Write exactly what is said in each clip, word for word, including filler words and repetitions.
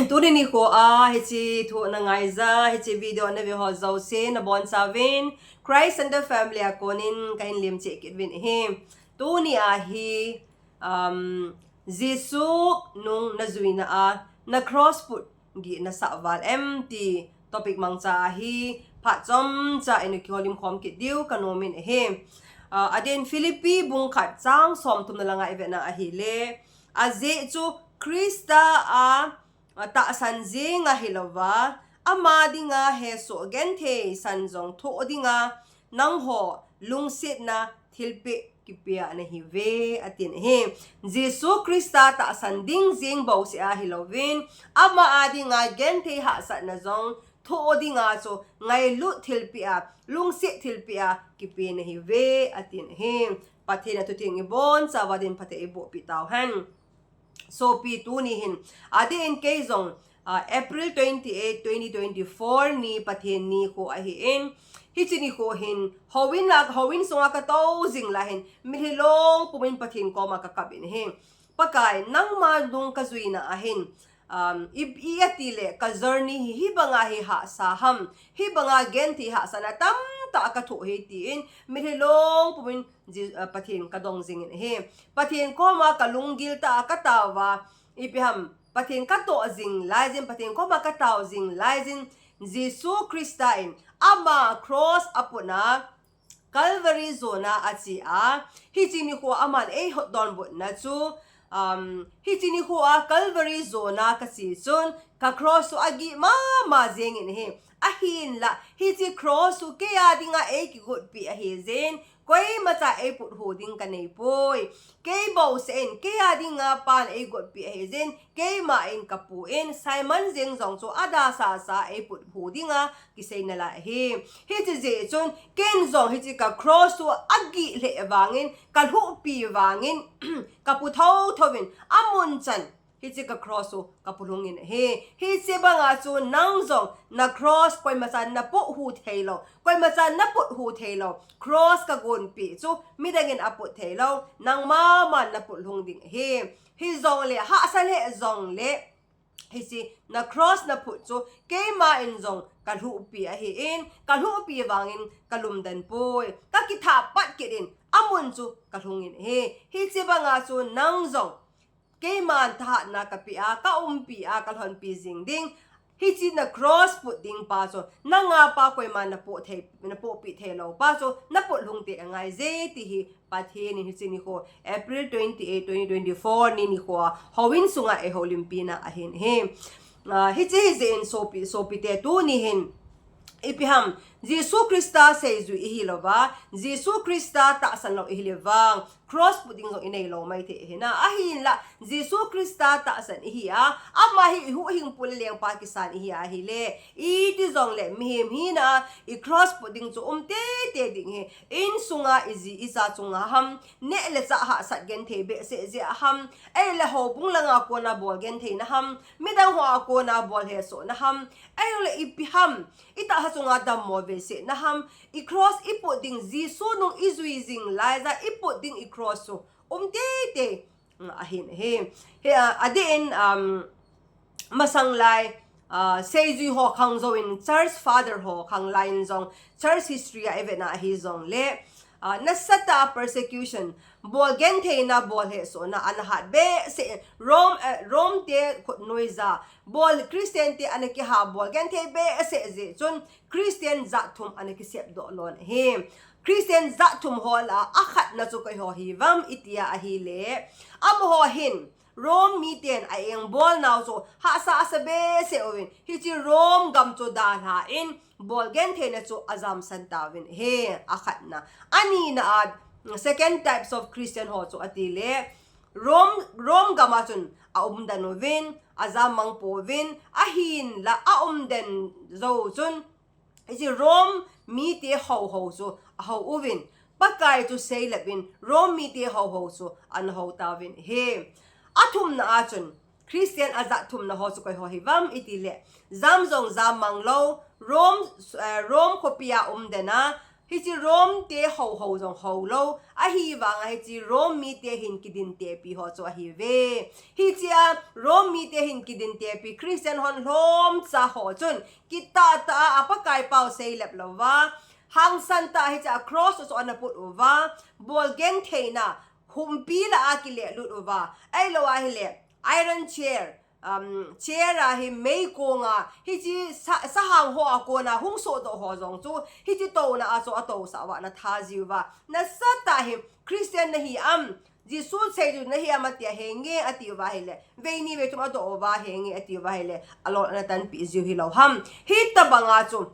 Tuni nikho a hiche thu na ngaija, hiche video na ve ho jouse nabonchauvin Christ Center family a konin kahin lemcheh kit uvin ahi. Tuni a hi, um, Jesu nung najuina a na cross put gih nasah val em ti topic mangcha a hi phat chomcha in kihoulim khom kit diu kanom in ahi. Ah, adeh in Philippi bung khat chang somthum na langa ivet na ahile, ajeh chu Christa a, ah, tahsan jeng ahilouva, ama dinga hesoh genthei san jong thoh dinga nangho lungsetna thilpeh kipea nahiuve, atin ahi. Jesu Christa tahsan ding jeng bouseh ahilouvin, ama a dinga genthei hahsatna jong thoh dinga chu ngailut thilpeh a, lungset thilpeh a kipe nahiuve, atin ahi. Pathen a thutheng ibonchauva din phatthei eibohpeh tauhen. Sopi, tuni hin, adeh in kei jong, ah, April twenty-eight, twenty twenty-four ni Pathen nikho ahin, hiche nikho hin houin la, houin sunga katou jing lai hin, mitlhi long pumin Pathen koma kakap in ahi. Pakai, nangma nung kajuina a hin, um, i, i ati le ka journey hi, hibanga hi hahsa ham, hibanga genthei hahsatna tamtah kathoh hi tin, mitlhi long pumin Je-, ah, Pathen kadong jingin ahi. Pathen koma kalunggil tah a kataova, ipi ham, Pathen katoh jing laijin, Pathen koma katao jing laijin, Jesu Christa in ama cross aputna Calvary jona ache a, hiche nikho aman eihotdonbutna chu, um, hiche nikho a Calvary jona kache chun, ka cross chu agih mama jengin ahi. Ahinla, hiche cross chu kei a dinga eikigotpeh ahijin, koimacha eiput hu ding kaneipoi. Kei bouseh in, kei a dinga Pan eigotpeh ahijin, keima in kapu in, Simon jeng jong chu adasasa eiput hu dinga kisei nalai ahi. Hiche jeh chun, ken jong hiche ka cross chu agih lheh vangin, kalhuhpi vangin, kapu thothouvin, amun chan hiche ka cross chu kapu lhungin ahi. Hiche banga chu nang jong na cross koimachan napoh hu theilou, koimachan naput hu theilou cross kagonpeh chu midangin aput theilou, nangma man naput lhung ding ahi. Hijongle, hahsa lheh jongle, hiche na cross naphut chu keima in jong kalhuhpi ahin, kalhuhpi vangin kalumden poi. Kakithah pat kit in, amun chu kalhungin ahi. Hiche banga chu nang jong keiman thahatna kapeh a, kaumpi a, kalhonpi jing ding. Hiche na cross put ding pa chu, nanga pa koiman napoh thei, napohpeh theilou pa chu, naput lhung tei angaije ti hi Pathen in hiche nikho, April twenty-eight, twenty twenty-four ni nikho a, houin sunga eihoulimpina ahin ahi. Ah, hiche hijeh in sopi, sopite, tuni hin, ipi ham, Jesu Christa seijui ihilouva, Jesu Christa tahsan lou ihile vang, cross put ding jong ineilou maithei ahina. Ahinla, Jesu Christa tahsan ihi a, ama hi ihuhhingpu le lengpa kisan ihi ahile, iti jongle, mihem hina a, i cross put ding chu um teitei ding ahi. Insunga iji icha chunga ham, neh le chah hahsat genthei behseh jeh a ham, ahile houbung langa kona bol gentheina ham, midang hoa kona bol hesohna ham, ahile ipi ham, itahsa chunga dammo veisehna ham, i cross iput ding, Jesu nung ijui jing laija iput ding i cross chu um teitei, mm, ahin ahi. Hi, ah, adeh in, um, masang lai, ah, seijui ho khang jouvin, church father ho khang laiyin jong, church history a ivet na ahijongle, ah, nasatah a persecution, bol gentheina, bol hesohna ana hat behseh, Rome, eh, Rome te khutnoija, bol Christian te ana kiha, bol genthei behseh jeh chun Christian jat thum ana kisepdoh lon ahi. Christian jat thum ho lah a akhatna chu koiho hiuvam itia ahile, amaho hin Rome miten a engbolnau chu hahsa asa behseh uvin, hiche Rome gam chu dalhan bol gentheina chu ajamsan tauvin ahi, akhatna. Anina a, second types of Christian ho chu atile, Rome, Rome gam a chun aumden uvin, ajam mang pouvin, ahinla aumden jou chun, hiche Rome mite houhou chu ahou uvin, Pakai chu seilep in, Rome mite houhou chu ana hou tauvin ahi. Athumna a chun, Christian ajat thumna ho chu koiho hiuvam itile, jam jong jam mang lou, Rome, eh, Rome khopia umden a, Hiche Rome te hou hou jong hou lou. Ahivanga hiche Rome mite hin kidintepi ho chu ahiuve. Hichea Rome mite hin kidintepi Christian hon lhomcha ho chun kitah tah a Pakai pao seilep louva, hangsan tah a hichea cross chu ana put uva, bol gentheina, humpi lah a kilelut uva, ahilou ahile iron chair, um, chair a hi meikonga, hiche sa-, sahang hoa kona hung sohdoh ho jong chu, hiche touna a chu atousah uva ana tha jiuva, nasatah a hi Christian nahi am, Jesu seiju nahi am atia, henge atiuva ahile, vei ni vei thum adoh uva, henge atiuva ahile, alol ana tanpeh jiu hilou ham. Hitobanga chu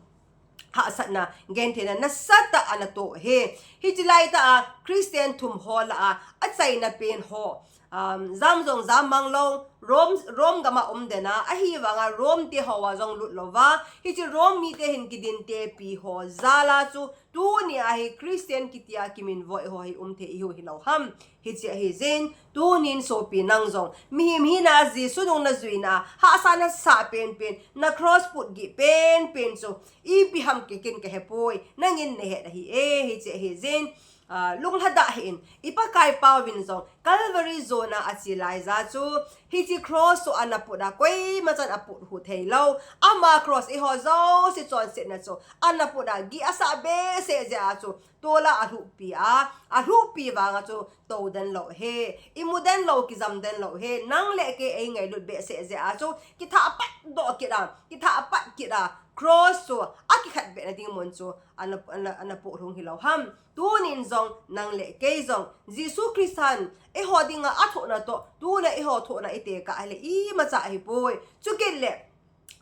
hahsatna, gentheina nasatah a ana toh e. Hiche laitah a Christian thum ho lah a, achaina pen ho, um, jam jong jam mang lou, Rome, Rome gam a um den a, ahivanga Rome te hoa jong lut louva, hiche Rome mite hin kidintepi ho jal a chu, tunia hi Christian kitia kiminvoi ho hi um thei ihiu hilou ham. Hiche ahijeh in, tunin sopi nang jong, mihem hina a Jesu nung najuina a, hahsa nasah penpen, na cross put gih penpen chu, ipi ham kei kin kahepoi, nangin nahet ahi e, hiche ahijeh in, ah, lunglhadah hih in, i Pakai paovin jong, Calvary jona ache laija chu, hiche cross chu ana put a, koimachan aput hu theilou, ama cross eiho jouse chonsetna chu, ana put a, gih asah behseh jeh a chu, tol a alhuhpi a, alhuhpi vanga chu, tou den lou e, imu den lou, kijam den lou e, nang le kei eingailut behseh jeh a chu, kithah patdoh kit a, kithah pat kit a, cross chu, akikhat behna ding mun chu, ana, ana, ana pohlhung hilou ham. Tunin jong, nang le kei jong, Jesu Christan, eiho dinga athohna toh, tuna eiho thohna itekah ahile, imacha ahipoi. Chukit le,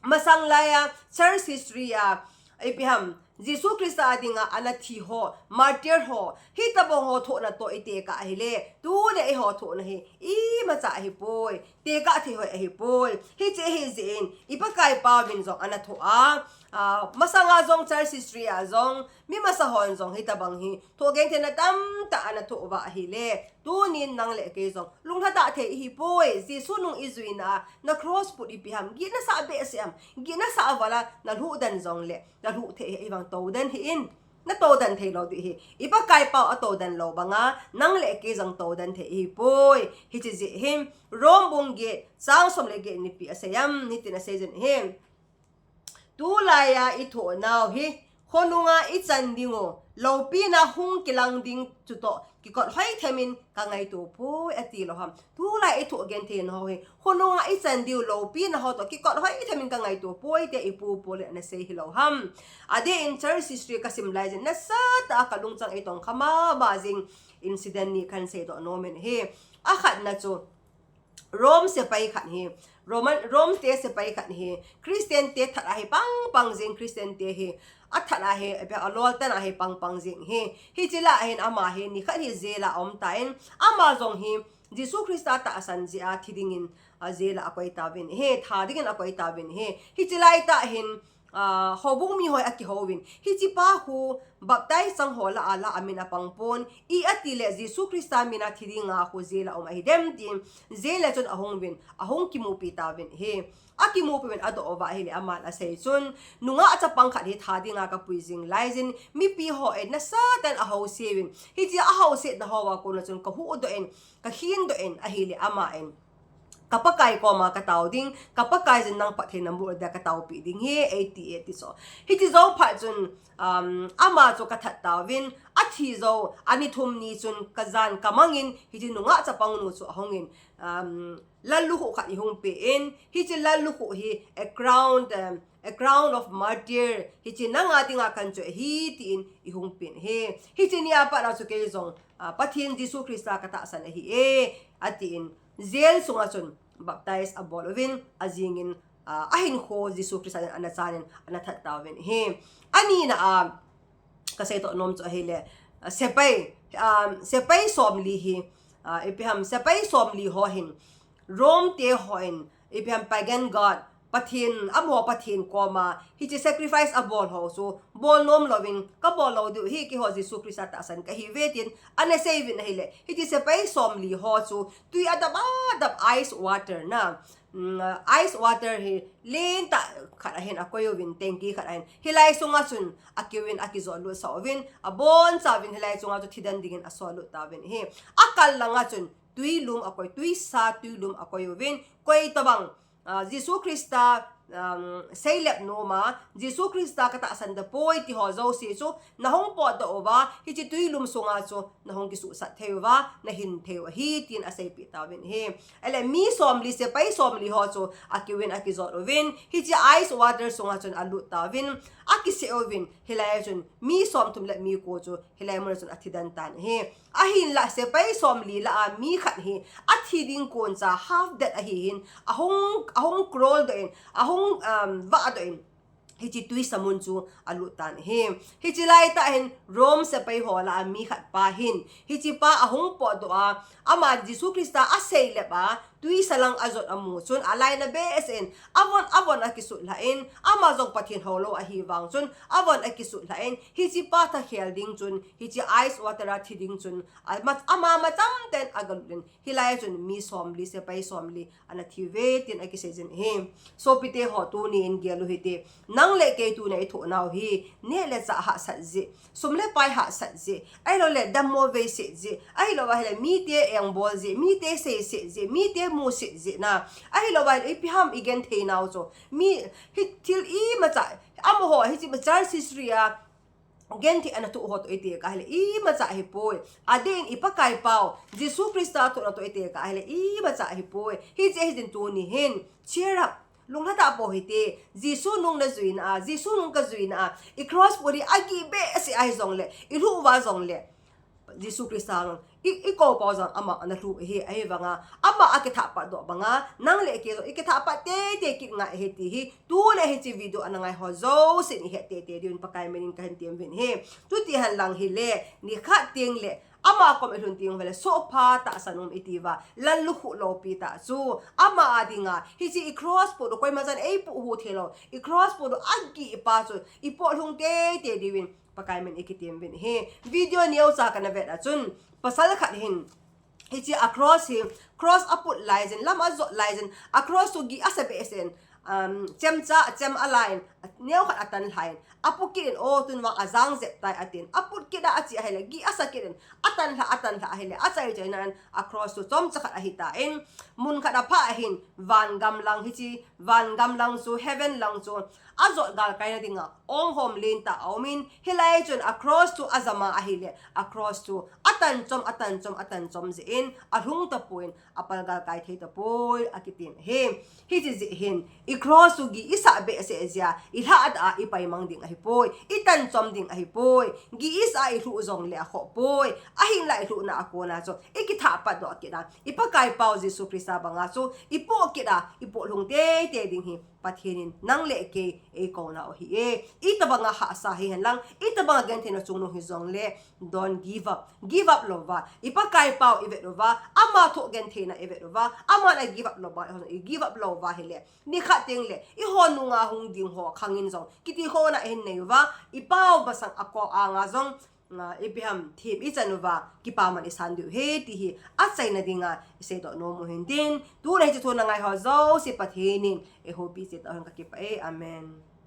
masang laiya, church history a, ipi ham, Jesu Christa dinga ana thi ho, martyr ho, hitobang ho thohna toh itekah ahile, tuna eiho thohna hi, imacha ahipoi, tekah thei hoi ahipoi. Hiche ahijeh in, i Pakai paovin jong ana thoh a, ah, masanga jong church history a jong, mi masa hon jong hitobang hi, thoh gentheina tamtah ana thoh uva ahile, tunin nang le kei jong, lunglhadah thei ihipoi, Jesu nung ijuina a, na cross put ipi ham, gih nasah behseh ham, gih nasah val a, nalhuh den jongle, nalhuh thei hi, ahivang tou den hih in, natou den theilou ding ahi, i Pakai pao atou den lou banga, nang le kei jong tou den thei ihipoi, hiche jeh hin, Rome bung get, chang som le get nipi asei am, hitin aseijin ahi. Tulaiya ithohnau hi, khonunga ichan dingu, loupina hung kilang ding chutoh, kikot hoithemin kangaito poi, atilou ham. Tulai ithoh gentheina ho hi, khonunga ichan diu loupina ho toh, kikot hoithemin kangaito poi, tia ipu pu le nasei hilou ham. Adeh in church history kasim laijin, nasatah a kalungchang eitongkha mama jing incident ni kahin seidoh nomin ahi. Akhatna chu, Rome sepai khat hi, Roman, Rome te sepai khat hi, Christian te that a hi pangpang jing, Christian te hi, athat a hi, alol tan a hi pangpang jing ahi. Hiche lah a hin ama hi, nikhat hi jail a aumtan, ama jong hi, Jesu Christa tahsan jeh a thi dingin, a jail a akoi tauvin ahi, that dingin akoi tauvin ahi. Hiche laitah hin, ah, houbung miho akihouvin, hichepa khu baptize chang ho lah a lah a min apang pon, i atile Jesu Christa mina thi dinga khu jail a um ahidem tin, jail a chun ahungvin, ahung kimupi tauvin ahi. Akimupiuvin adoh uva ahile aman asei chun, nungah chapang khat hi that dinga kapui jing laijin, mipi hon nasatah in ahouseuvin, hiche ahousetna hoa kona chun kahuhdoh in, kakhindoh in ahile aman, ka Pakai koma katao ding, ka Pakai jin nang phattheina mun dia kataopeh ding ahi, eiti, eiti chu. Hiche jou phat chun, um, ama chu kathat tauvin, athi jou, ani thum ni chun kajan kamangin, hiche nungah chapang nu chu ahungin, um, lallukhuh khat eihung pen, hiche lallukhuh hi, a crown, um, a crown of martyr, hiche nanga dinga kahin choh ahi, tin eihung pen ahi. Hiche nia pat a chu kei jong, ah, Pathen Jesu Christa katahsan ahi e, atin, jail sunga chun baptize abol uvin, ajingin, ah, ahinkho Jesu Christa in ana chanin, ana that tauvin ahi. Anina a, kasei toh nom chu ahile, ah, sepai, ah, sepai somli hi, ah, ipi ham, sepai somli ho hin, Rome te hon, ipi ham, pagan god, Pathen, amaho Pathen koma, hiche sacrifice abol ho chu, bol nom louvin, kabol lou diu ahi, keiho Jesu Christa tahsan kahiuve tin, ana seiyun ahile, hiche sepai somli ho chu, tui adap adap ice water na, mm, ice water hi lentah khat ahin akoi uvin, tanki khat ahin. Hilai sunga chun akiuvin akijot lut sah uvin, abonchauvin hilai chunga chu thidan dingin asol lut tauvin ahi. Akal langa chun tuilum akoi, tuisa tuilum akoi uvin, koi tobang, ah, Jesu Christa, um, seilep noma, Jesu Christa katahsan tapoi ti ho jouse chu nahung potdoh uva, hiche tuilum sunga chu nahung kisuhsat thei uva, nahin thei u ahi, tin aseipeh tauvin ahi. Ahile mi somli, sepai somli ho chu akiuvin akijot uvin, hiche ice water sunga chun alut tauvin, akiseh uvin, hilai chun mi somthum le mi ko chu hilai muna chun athidan tan ahi. Ahinla sepai somli lah a mi khat hi athi ding koncha half dead ahi hin, ahung, ahung crawl doh in, ahung, um, vah doh in, hiche tuisa mun chu alut tan ahi. Hiche laitah hin Rome sepai ho lah a mi khat pa hin, hiche pa ahung potdoh a, ama Jesu Christa aseilep a, tuisa lang ajot amu chun alainat behseh in, avon, avon akisutlhah in, ama jong Pathen houlou ahi vang chun, avon akisutlhah in, hiche pa thakhel ding chun, hiche ice water a thi ding chun, ama, ama macham ten agalut in, hilai chun mi somli, sepai somli ana thiuve, tin akiseijin ahi. Sopite ho, tuni in gel u hite. Nang le kei tuna ithoh nau hi, neh le chah hahsat jeh, sum le pai hahsat jeh, ahilouleh dammo veiset jeh, ahilouva ahile mite engbol jeh, mite seiset jeh, mite muset jeh na, ahilouva ahile ipi ham igenthei nau chu, mi, hi thil imacha, amaho hiche church history a genthei ana thoh ho toh itekah ahile imacha ahipoi. Adeh in i Pakaipa u Jesu Christa thohna toh itekah ahile imacha ahipoi. Hiche hitin tuni hin, cheer up, lunglhatah pou hite. Jesu nung najuina a, Jesu nung kajuina a, i cross put hi agih behseh ahi jongle, ilhuh uva jongle, Jesu Christa nung i, ikou pau jong ama ana lhuh ahi, ahivanga ama akithah patdoh banga nang le kei jong ikithah pat teitei kit ngai ahi ti hi tule hiche video ana ngai ho jousen ihet teitei diuvin Pakai minin kahin temuvin ahi. Chuti henlang hile, nikhat tengle ama kom ilhun teng uvale, sohpha tahsan um itiuva, lallukhuh loupi tah chu ama a dinga hiche i cross put u koima chan eipoh hu theilou, i cross put u agih pa chu ipohlhung teitei diuvin Pakai min ikitem uvin ahi. Video neocha kana vet a chun, pasal khat hin, hiche a cross hi, cross aput laiyin, lam ajot laiyin, a cross chu gih asa behseh in, um, chemcha, chem alai in, neokhat atanlhah in, apu kit in, o, tunvang ajang jep tai atin, aput kit a ache ahile, gih asa kit in, atanlhah, atanlhah ahile, achaichaina in, a cross chu chomcha khat ahitan, mun khat aphah ahin, van gam lang hiche, van gam lang chu, heaven lang chu, ajot galkaina dinga onghom lentah aumin, hilai chun a cross chu ajama ahile, a cross chu atan chom, atan chom, atan chom jeh in, alhung tapon, apal galkai thei tapoi, akitin ahi. Hiche jeh hin, i cross chu gih isah behseh jeh a, ilhahda a ipaimang ding ahipoi, itan chom ding ahipoi, gih isah a ilhuh jongle akhoh poi, ahinla ilhuhna a kona chu, ikithah patdoh kit a, i Pakaipa u Jesu Christa banga chu, ipoh kit a, ipohlhung teitei ding hi, Pathen in nang le kei eikou nau ahi e. Itobanga hahsa hihen lang, itobanga gentheina chungnung hijongle, don't give up. Give up louva, i Pakaipa u ivet uva, ama thoh gentheina ivet uva, aman a give up lou banga, i give up louva ahile, nikhat tengle, eiho nunga hung ding ho khang in jong, kitilkhouna ihin nei uva, i Pa u masang a koma jong, ah, ipi ham them ichan uva, kipaman isan diu ahi ti hi, achaina dinga iseidoh nom u hintin, tule hiche thu ana ngai ho jouse Pathen in eihoupi cheh tauhen, kakipah e. Amen.